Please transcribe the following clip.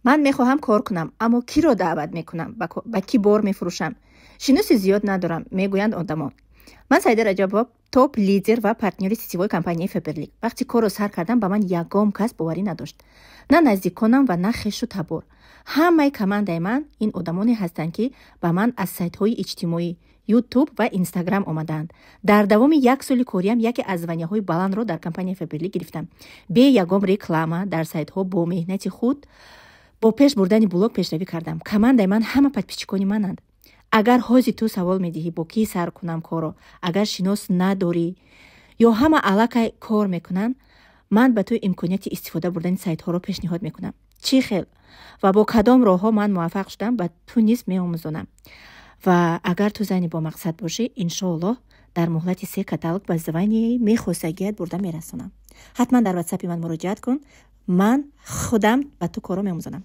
Ман мехоҳам кор кунам, аммо киро даъват мекунам, ба кӣ бор мефурӯшам? Шиноси зиёд надорам, мегӯянд одамон. Ман Саида Раҷабова, топ лидер ва партнёри сетевой компанияи Фаберлик. Вақти корро сар кардам, ба ман ягон кас боварӣ надошт, на наздиконам ва на хешу табор. Ҳамаи командаи ман ин одамоне ҳастанд, ки ба ман аз сайтҳои иҷтимоӣ, Ютуб ва Инстаграм омадаанд. Дар давоми як соли кориам яке аз званияҳои баландро дар компанияи Фаберлик гирифтам, бе ягон реклама дар сайтҳо, бо меҳнати худ, бо пеш бурдани блог пешравӣ кардам. Командаи ман ҳама подписчикони мананд. Агар ҳозир ту савол медиҳӣ, бо кӣ сар кунам корро, агар шинос надорӣ ё ҳама аллакай кор мекунанд, ман ба ту имконияти истифода бурдани сайтҳоро пешниҳод мекунам. Чӣ хел ва бо кадом роҳҳо ман муваффақ шудам, ба ту низ меомӯзонам. Ва агар ту зани бомақсад бошӣ, иншоаллоҳ, дар муҳлати се каталог ба званияи мехостагият бурда мерасонам. Ҳатман дар Ватсапи ман муроҷиат кун, ман худам ба ту корро меомӯзонам.